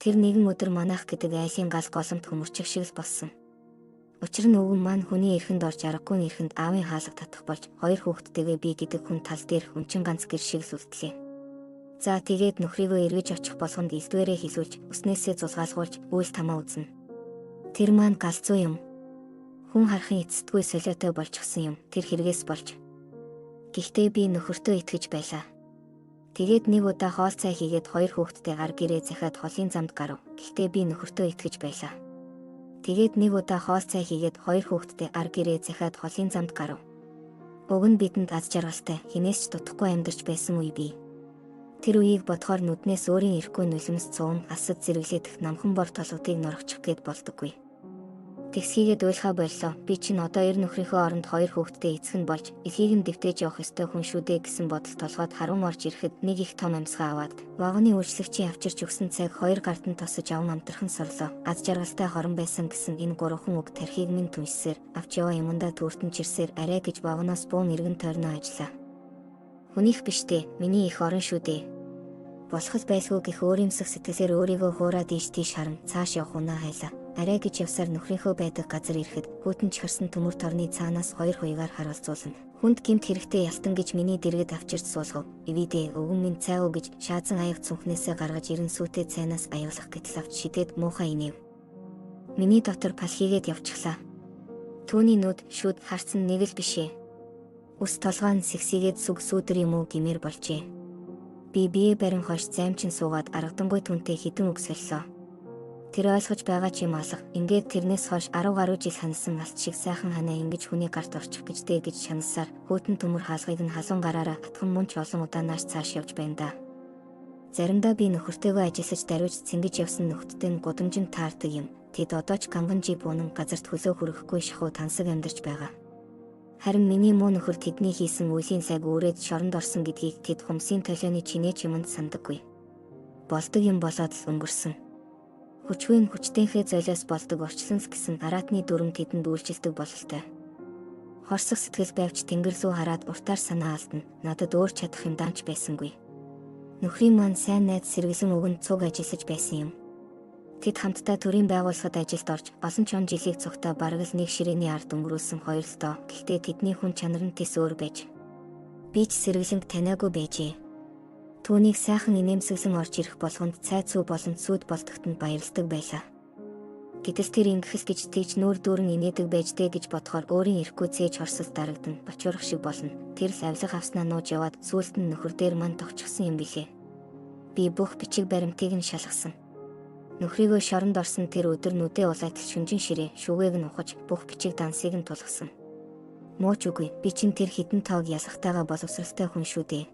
Тэр нэгэн өдөр манайх гэдэг айлын гал голомт хөмөрчих шиг л болсон. Учир нь өвгөн маань хүний эрхэнд орж аргагүй эрхэнд аавын хаалга татах болж хоёр хүүхэдтэйгээ би гэдэг хүн тал дээрх өнчин ганц гэр шиг л үлдлээ. За тэгээд нөхрийгөө эргэж очих болгонд элдвээрээ хилүүлж, өснөөсөө зулгаалгуулж үйл тамаа үзнэ. Тэр маань галзуу юм. Хүн харахын эцэстгүй солиотой болчихсон юм. Тэр хэрэгээс болж. Гэхдээ би нөхөртөө итгэж байлаа. Тэгээд нэг удаа хоол цай хийгээд хоёр хүүхэдтэй гар гэрээ захиад холын замд гарав. Гэхдээ би нөхөртөө итгэж байлаа. Тэгээд нэг удаа хоол цай хийгээд хоёр хүүхэдтэй ар гэрээ захиад холын замд гарав. Уг нь бидэнд аз жаргалтай, хинээс ч дутхгүй амьдарч байсан үе бий. Тэр үеийг бодохоор нүднээс өөрийн ирэхгүй нулимс цуун асад зэрэглэдэх намхан бор толгодыг норгочих гээд болдоггүй. Тэгсхийгээд уйлхаа боллоо. Би чинь одоо эр нөхрийнхөө оронд хоёр хүүхэдтэй эцэг нь болж, элхийг нь дэвтээж явах ёстой хүн шүү дээ гэсэн бодол толгойд харун орж ирэхэд нэг их том амьсгаа аваад, вагоны үйлчлэгчийн авчирч өгсөн цайг хоёр гарт нь тосож аван амтрахын сорлоо. Аз жаргалтай хорон байсан гэсэн энэ гурван үг тархийг минь түншсээр, авч яваа юмдаа түүртэн чирсээр арай гэж вагоноос буун эргэн тойрноо ажиллаа. Хүнийх биш дээ, миний их орон шүү дээ. Болох л байлгүй гэх өөримсөх сэтгэлээр өөрийгөө хуураа дийш тийш харан цааш явах унаа хайлаа. Арай гэж явсаар нөхрийнхөө байдаг газар ирэхэд хүйтэн чихэрсэн төмөр торны цаанаас хоёр хуйгаар харалзуулна. Хүнд гэмт хэрэгтэй ялтан гэж миний дэргэд авчирч суулгав. Эвидэ өвгөн минь цай уу гэж шаазан аяг цүнхнээсээ гаргаж ирэн сүйтэй цайнаас аяглах гэтэл авч шидээд муухай инээв. Миний дотор пал хийгээд явчихлаа. Түүний нүд шүд харц нь нэг л бишээ. Үс толгой нь сэгсийгээд сүг сүүдэр юм уу гэмээр болжээ. Би бие барин хойш займчин суугаад аргадангүй түнтэй хідэн үг солилоо. Тэр ойлгож байгаа ч юм алга. Ингээд тэрнээс хойш 10 гаруй жил хансан алт шиг сайхан ханаа ингэж хүний гарт орчих гэж дээ гэж шаналсаар хүйтэн төмөр хаалгыг нь халуун гараараа атхан мөн ч олон удаа нааш цааш явж байна да. Заримдаа би нөхөртэйгөө ажиллаж даруйж цэнгэж явсан нөхдөд нь гудамжинд таардаг юм. Тэд одоо ч ганганжи буунан газарт хөлөө хүрэхгүй шахуу тансаг амьдарч байгаа. Харин миний муу нөхөр тэдний хийсэн үйлийн лайг үүрээд шоронд орсон гэдгийг тэд хумсын толионы чинээч юмд сандаггүй. Болдог юм болоод л өнгөрсөн. Хүчгүй нь хүчтэнхээ золиос болдог орчлон л гэсэн араатны дүрм тэдэнд үйлчилдэг бололтой. Хорсох сэтгэл байвч тэнгэр лүү хараад уртаар санаа алдна. Надад өөр чадах юм даанч байсангүй. Нөхрийн маань сайн найз сэргэлэн өгөнд цуг ажиллаж байсан юм. Тэд хамтдаа төрийн байгууллагад ажилд орж олон чон жилийг цугтаа бараг л нэг ширээний ард өнгөрүүлсэн хоёр л доо. Гэхдээ тэдний хүн чанар нь тэс өөр байж. Би ч сэргэлэнг таниагүй байжээ. Түүнийг сайхан инээмсэглэн орж ирэх болгонд цай цүү болон сүд болдогт нь баярлдаг байлаа. Гэтэл тэр ингэх л гэж тэгж нүүр дүүрэн инээдэг байж дээ гэж бодохоор өөрийн ирэхгүй цээж хорсол дарагдан бочуурах шиг болно. Тэр л авилга авснаа нууж яваад сүүлд нь нөхөр дээр мань тогтчихсон юм билээ. Би бүх бичиг баримтыг нь шалгасан. Нөхрийгөө шоронд орсон тэр өдөр нүдээ улайтал шүнжин ширээ шүгээг нь ухаж бүх бичиг дансыг нь тулгасан. Муу ч үгүй би чинь тэр хідэн тоог ялгахтайгаа боловсралтай хүн шүү дээ.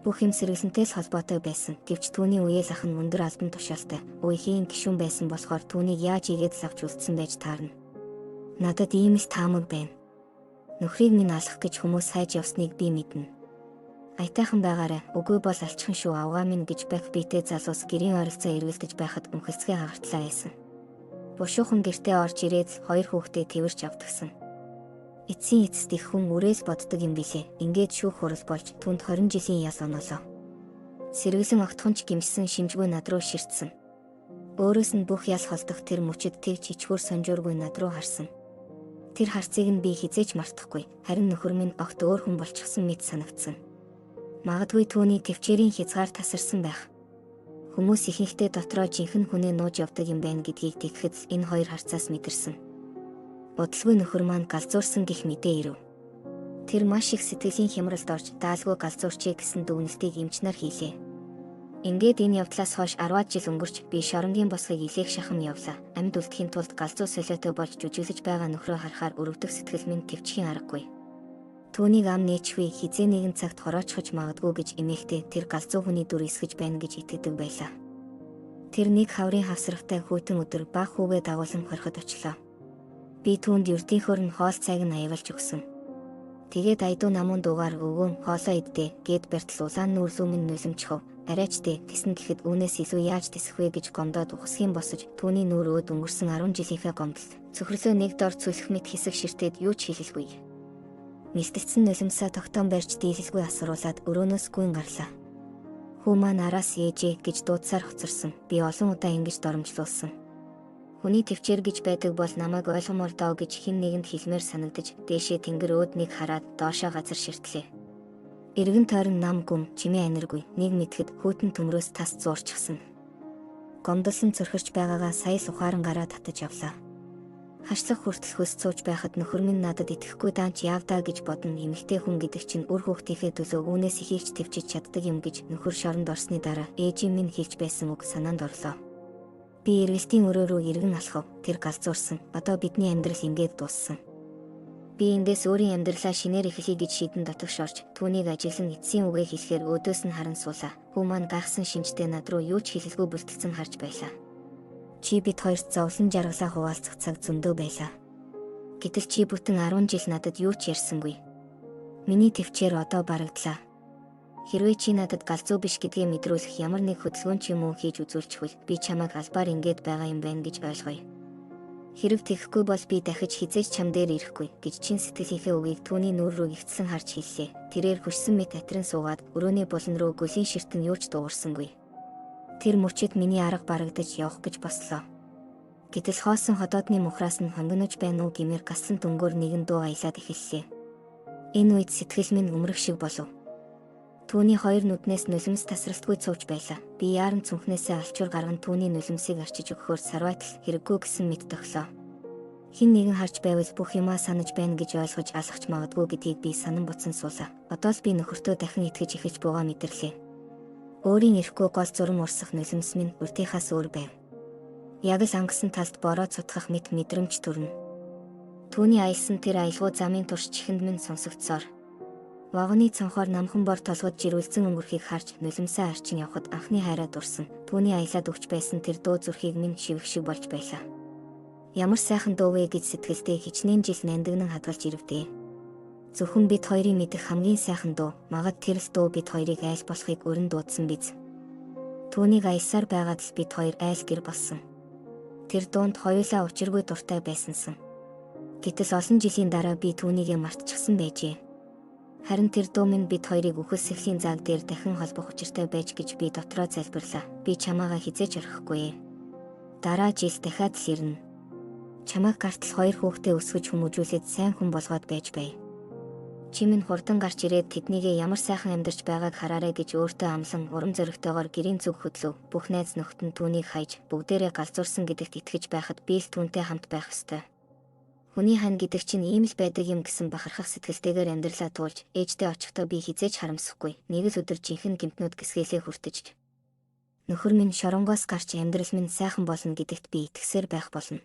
Бүх юм сэргэлэнтэй л холбоотой байсан. Гэвч түүний үеэл ах нь өндөр албан тушаалтай, үехийн гишүүн байсан болохоор түүнийг яаж ийгээд л авч үлдсэн байж таарна. Надад ийм л таамаг байна. Нөхрийг минь алах гэж хүмүүс хайж явсныг би мэднэ. Аятайхан байгаарай, үгүй бол алчхан шүү авгаа минь гэж бах биетэй залуус гэрийн ойролцоо эргэлдэж байхад өмхөлцгөө хагартлаа байсан. Бушуухан гэртээ орж ирээд хоёр хүүхдээ тэрч авдагсан. Эцсийн эцэст их хүн үрээл боддог юм билээ. Ингээд шүүх хурал болж түнд 20 жилийн ял оноолоо. Сэргэлэн огтхон ч гимшсэн шимжгүй над руу ширтсэн. Өөрөөс нь бүх ял холдох тэр мөчид тэгж хичгүүр сонжуургүй над руу харсан. Тэр харцыг нь би хизээч мартахгүй. Харин нөхөр минь огт өөр хүн болчихсон мэт санагдсан. Магадгүй түүний төвчээрийн хязгаар тасарсан байх. Хүмүүс ихэнхдээ дотроо жинхэнэ хүнээ нууж явдаг юм байна гэдгийг тэгэхэд энэ хоёр харцаас мэдэрсэн. Удалгүй нөхөр маань галзуурсан гэх мэдээ ирэв. Тэр маш их сэтгэлийн хямралд орж даалгүй галзуурчээ гэсэн дүгнэлтийг эмч нар хийлээ. Ингээд энэ явдлаас хойш 10-аад жил өнгөрч би шоронгийн босгыг илээх шахам явлаа. Амьд үлдэхийн тулд галзуу солиотой болж жүжиглэж байгаа нөхрөө харахаар өрөвдөх сэтгэл минь төвчхийн аргагүй. Түүнийг ам нээчихвээ хизээ нэгэн цагт хороочхож магадгүй гэж эмээхтэй тэр галзуу хүний дүр эсгэж байна гэж итгэдэг байлаа. Тэр нэг хаврын хавсрагтай хүйтэн өдөр баг хүүгээ дагуулan хорход очлоо. Би түүнд ердийнхөөр нь хоол цайг нь аягалж өгсөн. Тэгээд айдуу намун дуугаар өвгөн хоолоо иддээ гэд бэртэл улаан нүүрлүү минь нулимчхов. Арайч дээ тэсэн гэхэд үүнээс илүү яаж тэсэх вэ гэж гомдоод ухасхийн босож түүний нүүр өөд өнгөрсөн 10 жилийнхээ гомдол. Цөхрлөө нэг дор цөлх мэт хэсэг ширтээд юу ч хэлэлгүй. Нэлтэлсэн нулимсаа тогтоон барьж дийлэлгүй асруулад өрөөнөөс гүн гарлаа. Хүү маань араас ээжээ гэж дуудсаар хоцорсон. Би олон удаа ингэж доромжлуулсан. Хүний төвчээр гэж байдаг бол намайг ойлгомоор доо гэж хэн нэгэнд хэлмээр санагдаж, дээшээ тэнгэр өөднийг хараад доошоо газар ширтлээ. Эргэн тойрон нам гүм чимээ аниргүй. Нэг мэдэхэд хүйтэн төмрөөс тас зуурчихсан. Гомдолсон цөрхөрч байгаагаа сая л ухаан гараа татаж явлаа. Хашлах хүртэл хөлс цууж байхад нөхөр минь надад итгэхгүй даанч яавдаа гэж бодно. Эмэгтэй хүн гэдэг чинь үр хүүхдийнхээ төлөө үүнээс ихийг ч тэвчиж чаддаг юм гэж нөхөр шоронд орсны дараа ээжийн минь хэлж байсан үг санаанд орлоо. Би эргэлтийн өрөө рүү эргэн алхав. Тэр галзуурсан. Одоо бидний амьдрал ингээд дууссан. Би эндээс өөрийн амьдралаа шинээр эхлэе гэж шийдэн дотогш орж, түүнийг ажиглан эцсийн үгээ хэлэхээр өөдөөс нь харан суулаа. Хүү маань гайхсан шинжтэй над руу юу ч хэлэлгүй бүлтэлцэн харж байлаа. Чи бид хоёрт зовлон жаргалаа хуваалцах цаг зөндөө байлаа. Гэтэл чи бүтэн 10 жил надад юу ч ярьсангүй. Миний төвчээр одоо барагдлаа. Хэрвээ чи надад галзуу биш гэдгээ мэдрүүлэх ямар нэг хөдөлгөөн ч юм уу хийж үзүүлчихвэл би чамайг албаар ингээд байгаа юм байна гэж ойлгоё. Хэрв тэгэхгүй бол би дахиж хизээж чам дээр ирэхгүй гэж чин сэтгэлийнхээ үгийг түүний нүүр рүү ихтсэн харж хэллээ. Тэрээр хүссэн мэт атран суугаад өрөөний булан руу гөлийн ширтэн юу ч дуугарсангүй. Тэр мөчид миний арга барагдаж явах гэж бослоо. Гэтэл хоосон ходоодны мухраас нь хонгинож байна уу гэмээр гаслан дүнгөөр нэгэн дуу аялаад эхэллээ. Энэ үед сэтгэл минь өмрөх шиг болов. Түүний хоёр нүднээс нулимс тасралтгүй цувж байлаа. Би яаран цүнхнээсээ алчуур гарган түүний нулимсыг арчиж өгөхөөр сарвайтал хэрэггүй гэсэн мэт тохлоо. Хэн нэгэн харж байвал бүх юмаа санаж байна гэж ойлгож алхаж магадгүй гэдгийг би санан буцан суулаа. Одоо л би нөхөртөө дахин итгэж эхэлж бугаа мэдэрлээ. Өөрийн ирэхгүй гол зурам урсах нулимс минь урдынхаас өөр байв. Яг л ангасан талд бороо цутгах мэт мэдрэмж төрнө. Түүний аялсан тэр аялгау замын турш чихэнд минь сонсогдсоор. Вагоны цонхоор намхан бор толгод жирүүлсэн өнгөрхийг харж нулимсаа арчин явхад анхны хайраа дурсан. Түүний аялаад өгч байсан тэр дуу зүрхийг минь шивэх шиг болж байлаа. Ямар сайхан дуу вэ гэж сэтгэлдээ хичнээн жил нандинан хадгалж ирэвдээ. Зөвхөн бид хоёрын мэдэх хамгийн сайхан дуу, магад тэр л дуу бид хоёрыг айл болохыг өрн дуудсан биз. Түүнийг аялсаар байгаад л бид хоёр айл гэр болсон. Тэр дуунд хоёулаа учиргүй дуртай байсансан. Гэтэл олон жилийн дараа би түүнийгээ мартчихсан байжээ. Харин тэр дуу минь бид хоёрыг үхэл сэхлийн зааг дээр дахин холбох учиртай байж гэж би дотроо залбирлаа. Би чамаагаа хизээж орхихгүй. Дараа жил дахиад л ирнэ. Чамайг гартал хоёр хүүхдээ өсгөж хүмүүжүүлээд сайн хүн болгоод байж бай. Чи минь хурдан гарч ирээд тэднийгээ ямар сайхан амьдарч байгааг хараарай гэж өөртөө амлан урам зоригтойгоор гэрийн зүг хөдлөв. Бүх найз нөхдөд нь түүнийг хайж бүгдээрээ галзуурсан гэдэгт итгэж байхад би л түүнтэй хамт байх ёстой. Хүний хань гэдэг чинь ийм л байдаг юм гэсэн бахархах сэтгэлтэйгээр амьдралаа туулж ээжтэй очихдоо би хизээж харамсахгүй. Нэг л өдөр жинхэнэ гэмтнүүд гисгэлээ хүртэж. Нөхөр минь шоронгоос гарч амьдрал минь сайхан болно гэдэгт би итгэсээр байх болно.